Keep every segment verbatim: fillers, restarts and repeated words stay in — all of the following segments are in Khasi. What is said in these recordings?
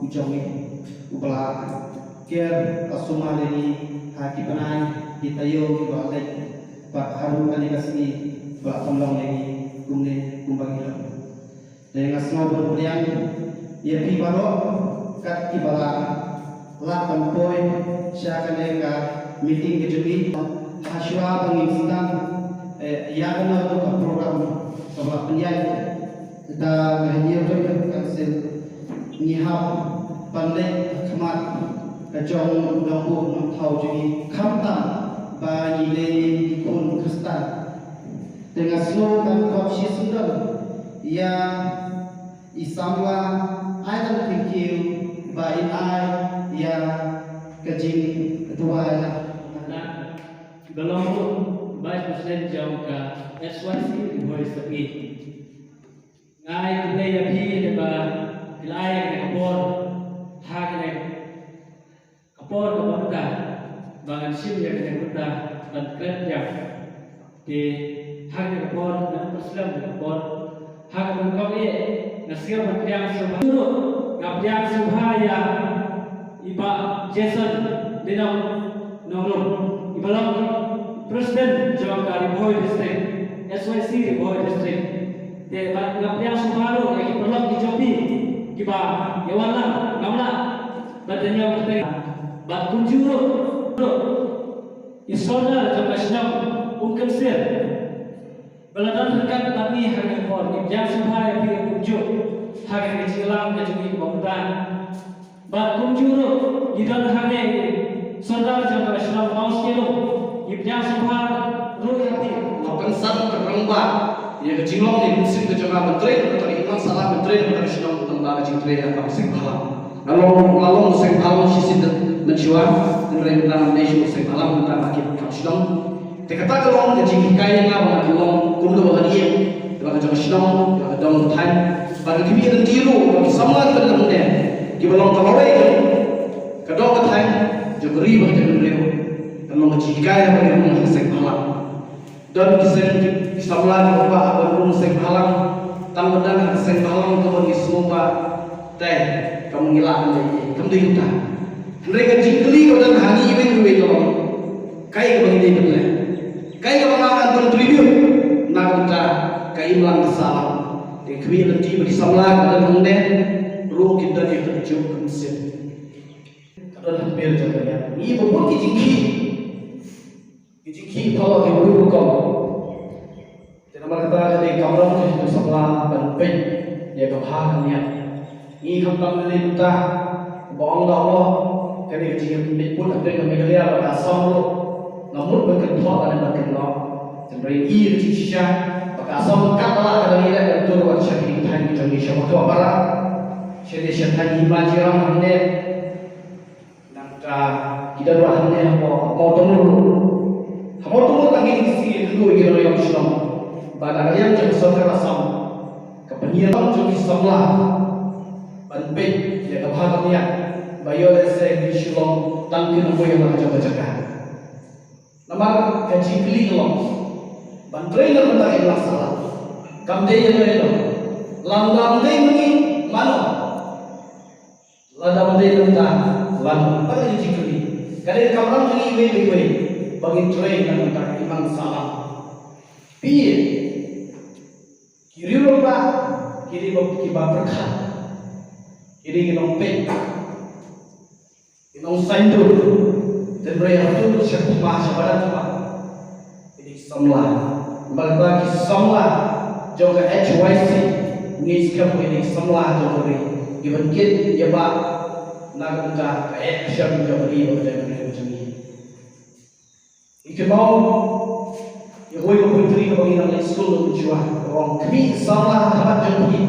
u jong ngi, uba la ker ha sumar ïa ngi ha ki bnai ki taïew kiba la leit, bad haduh kane ka sngi ba la pynlong ïa ngi kumne kumba ngi long. Te nga sngew ban pdiang ïa phi baroh kat kiba la lah ban poi sha kane ka meeting ka jong ngi. Hashwa ba ngin sdang, eh, ïa kano ka program kaba la pynïaid da ka Hynñiewtrep Council, ngi hap ban leit ha khmat ka jong u Nongbuh Nongthaw jong ngi, khamtam ba ngi dei ki khun Khristan. Te nga sngew ban khot shisyndon ïa i samla Aidan Thinking ba in ai ïa ka jingduwai. Ba long ruh Vice President jong ka S Y C Ri Bhoi Sepngi. Nga ai khublei ïa phi lyngba ki la ai kane ka por ha kane ka por kaba mynta ba ngan shim ïa kane ka bynta ban kren ïa. Te ha kane ka por ngan pynslem ïa ka por ha kaba nyngkong eh nga sngew ban pdiang sngewbha ruh, nga pdiang sngewbha ïa i Bah Jason Lynong Nongrum, iba long President jong ka Ri Bhoi District, S Y C Ri Bhoi District. Te bad nga pdiang sngewbha ruh ïa ki paralok ki jong phi kiba ïa wan lang, ngam lah ban da ñiew kyrteng. Bad kumjuh ruh, ruh i sordar jong ka shnong Umkynsier ba la don ryngkat bad ngi ha kane ka por. Ngi pdiang sngewbha ïa phi kumjuh ha kane ka jingïalang ka jong ngi kaba mynta. Bad kumjuh ruh ngi don hangne i sordar jong ka shnong Mawskelung, ngi pdiang sngewbha ruh ïa phi. Nga pynsan pynrangbah ïa ka jinglong ne mynsiem ka jong nga ban trei na ka bynta ka imlang sahlang, ban trei na ka bynta ka shnong, ban trei na ka jingtrei ha ka seng bhalang. Nga long, nga long seng bhalang shisien mynshuwa, hynrei mynta ngam dei shuh seng bhalang, mynta nga kit kam shnong. Te kata ka long ka jinghikai ïa nga ba ngan long kumno ba ngan ïeng, ïa la ka jong ka shnong, ïa la ka dong ka thaiñ. Bad nga khmih lynti ruh ba ki samla kiba don hangne, kiba long ka lawei jong ka dong ka thaiñ, jong ka ri bad jong ka briew. Kan long ka jinghikai ba ngan rung ha ka seng bhalang. Don ki seng, ki samla kiba kwah ban rung seng bhalang, tang ba don ha ka seng bhalang ka ban ki sngewbha. Te kam ngi lah ban leh, kam dei kumta. Hynrei ka jingkylli ka don ha ngi iwei pa iwei ka long, kaei kaba ngi dei ban leh, kaei kaba nga ngan contribute na ka bynta ka imlang ka sahlang. Te khmih lynti ba ki samla kiba don hangne ruh kin don ïa ka jingkyrmen. Ka don ha tmier jong ka, ngi ba bun ki jingkhih. Ki jingkhih pynlong ki bun rukom. Te namar kata ka dei kamram ka jong u samla ban peit ïa ka bha ka miat. Ngi khamtam lei mynta ba ong da u noh ka dei ka jingpynbeit put hapdeng ka Meghalaya bad ka Assam ruh. Nga mut ban kynthoh lane ban kynnoh. Hynrei ngi ïa ka jingshisha ba ka Assam kat ba lah ka dang ïaleh ban tur wan sha ki thaiñ ki jong ngi sha Mawkyrwat Para, sha ki thaiñ Hima Jiram hangne. Nangta ki don ruh hangne ha Mawtamur. Ha Mawtamur tang ki dei ki sngi ki kynduh ïa ki nongïalam shnong. Bad na ka liang jong ka sorkar Assam ka pynïaid jong ki samla ban peit ïa ka bha ka miat ba ïoh lehse ki shu long tang ki nongwei na ka jong ka jaka. Namar ka jingkylli ka long ban trei na ka bynta ka imlang sahlang kam dei ïa noi noh. Lada ym dei ma ngi mano? Lada ym dei na ka bynta lano? Kata ka dei ka jingkylli. Ka dei ka kamram jong ngi iwei pa iwei ba ngin trei na ka bynta ka imlang sahlang. Phi, ki riew rangbah ki dei ba, kiba pyrkhat, ki dei ki nongpeit, ki nongsaiñdur. Hynrei hato sha thma, sha madan thma, ki dei ki samla. Namar kata ki samla jong ka H Y C, ngi skhem ki dei ki samla jong ka ri, ki ban kit ïa ba na ka bynta ka eh ka shem jong ka ri bad ka jaitbynriew jong ngi. Ngi kynmaw ïa kawei ka poetry kaba ngi nang leit skul mynshuwa, ka ong, khmih samla ha khmat jong phi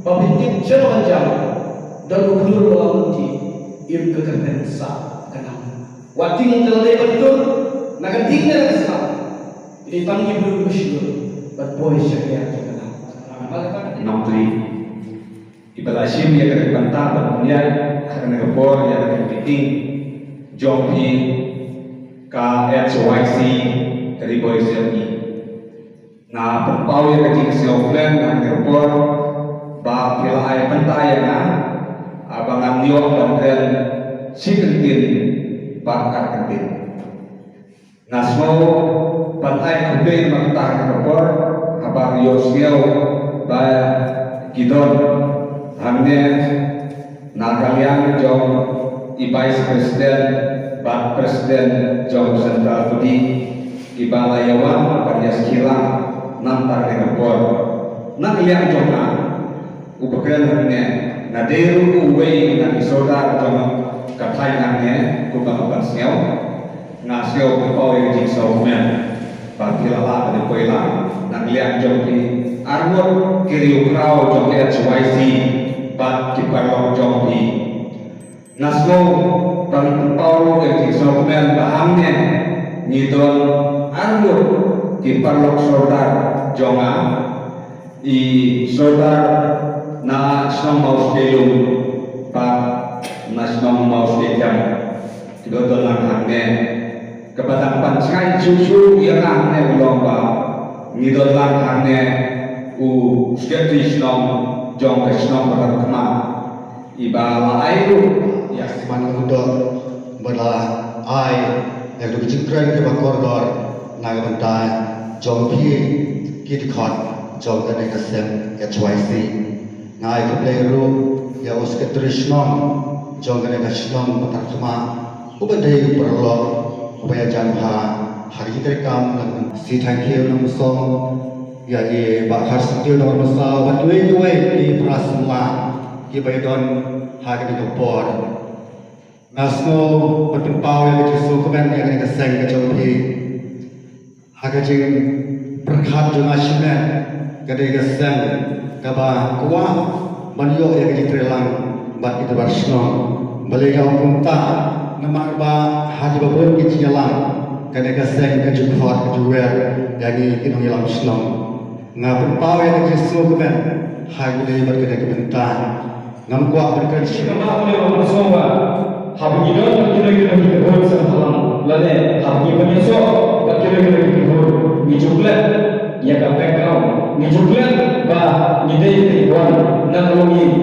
ba phin tip jong la jam, don u khlur ba la lynti, im ka kyrteng sah ka nam. Wat tieng te lade ban dur na ka ding ne na ka snam. Ki dei tang ki briew kiba shlur ban poi sha ka ïing jong ka nam. Nongtei, iba la shim ïa ka bynta ban pynïaid ha kane ka por ïa kane ka meeting jong phi ka H Y C ka Ri Bhoi Sepngi. Nga pynpaw ïa ka jingsngewkmen ha kane ka por ba phi la ai bynta ïa nga. Ïoh ban kren shi kyntien bad ar kyntien. Nga sngew ban ai khublei namar kata ka por haba ïohsngew ba ki don hangne na ka liang jong i Vice President bad President jong Central Body kiba la ïawan ban ïaskela namar kata ka por. Na ka liang jong nga uba kren hangne, nga dei ruh uwei na ki sordar jong ka thaiñ hangne, kumba nga pynsngew. Nga sngew pynpaw ïa ka jingsngewkmen ba phi la lah ban poi lang na ka liang jong phi arngut ki riewkhraw jong ka H Y C bad ki paralok jong phi. Nga sngew ba ngi pynpaw ruh ïa ka jingsngewkmen ba hangne ngi don arngut ki paralok sordar jong nga. I sordar na shnong Mawskelung bad na shnong Mawskejam. Ki don lang hangne. Kaba dang pan jngai shuh shuh ïa nga hangne ka long ba ngi don lang hangne u Secretary Shnong jong ka shnong Pathar Khmah. Iba la ai ruh ïa ka man ka mudot ba la ai ïa ka jingkren kaba kordor na ka bynta jong phi ki dkhot jong kane ka seng H Y C. Nga ai khublei ruh ïa u Secretary Shnong jong kane ka shnong Pathar Khmah uba dei u paralok uba ïa jan bha ha ka jingtrei kam. Nga sngewthuh ïa u nongkyrshan ïa i Bah Kharsitiw Nongmasa bad kiwei kiwei ki para samla kiba ïadon ha kane ka por. Nga sngew ban pynpaw ïa ka jingsngewkmen ïa kane ka seng ka jong phi. Ha ka jingpyrkhat jong nga shimet, ka dei ka seng kaba kwah ban ïoh ïa ka jingtreilang bad ki dorbar shnong. Balei nga ong kumta? Namar ba ha kiba bun ki jingïalam, kane ka seng ka ju khot ka ju wer ïa ngi ki nongïalam shnong. Nga pynpaw ïa ka jingsngewkmen ha kane bad kane ka bynta. Ngam kwah ban kren shi. Nga mut ïa u Sowa haba ngi don bad kine kine ki kyrhun sngewbha lane haba ngi pynïasoh bad kine kine ki kyrhun, ngi ju klet ïa ka background, ngi ju klet ba ngi dei ki wan na ka longïing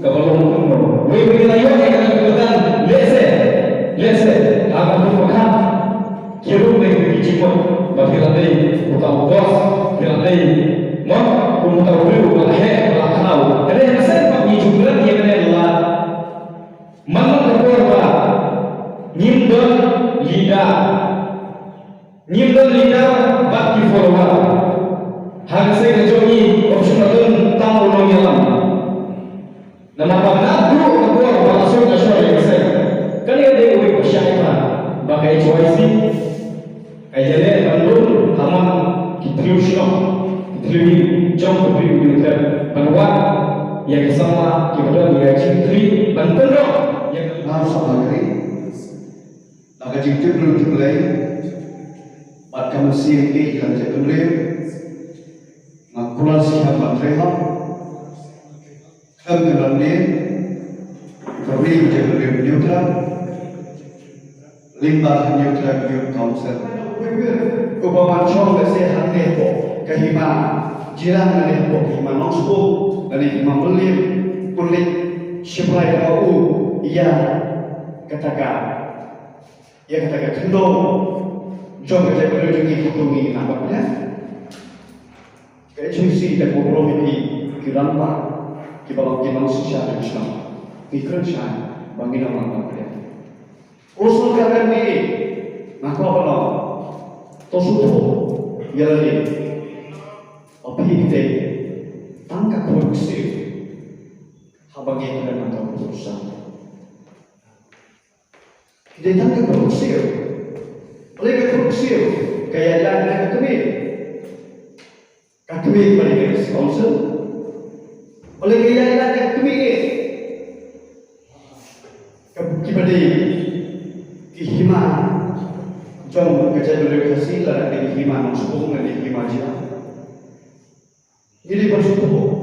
kaba long kumno. Wei ba ngi la ïoh ïa kane ka kyrdan, lehse, lehse ha ka pyrkhat. Ki rung lei ki jingmut ba ki la dei uta u boss, ki la dei mo kum uta u briew ba la heh ba la khaw. Ka dei ka seng ba ngi ju kren ïa kane la. Man la ka por ba ngim don leader, ngim don leader bad ki follower. Ha ka seng ka jong ngi ym shym la don tang u nongïalam. Namar ba naduh ka por ba la suk la shor ïa ka seng, kane ka dei kawei ka shai ba, ba ka H Y C ka ïaleh ban rung ha man ki thliew shnong, ki thliew ïing jong ka Ri U Blei ban wad ïa ki samla kiba don ïa ka jingkyrkhu ban pynrung ïa ka. Nga samla kri na ka jingtip briew tip Blei bad ka mynsiem ïeit ka jingkyrkhu. Nga kular sngewbha ban trei hok. Khlem ka dang dien ka ri ka jong ka ri Hynñiewtrep lyngba ka Hynñiewtrep Youth Council. Ko ba wan shong ka se hangne hapoh ka hima Jirang lane hapoh ka hima Nongspung lane hima Mylliem, pynleit shiprai da u ïa kata ka, ïa kata ka khyndew jong ka jaitbynriew jong ngi, kito ngi nang ba pynleit. Ka H Y C te ko burom ïa ki, ki rangbah, kiba long ki nongsynshar jong shnong. Ngi kren shai ba ngin ym nang ban pynleit. Ko sorkar M D A, nga kwah ban ong, to sngewthuh ïa lade. Ba phi te tang ka khun ksiew haba ngi kren na ka pyrsa. Ki dei tang ka khun ksiew. Balei ka khun ksiew? Ka ïaid lad na ka kmie. Ka kmie ba dei ka District Council. Balei ka ïaid lad na ka kmie? Ka, kiba dei ki hima jong ka jaitbynriew Khasi, lada dei ki hima Nongspung, lada dei ki hima Jirang. Ngi dei ban sngewthuh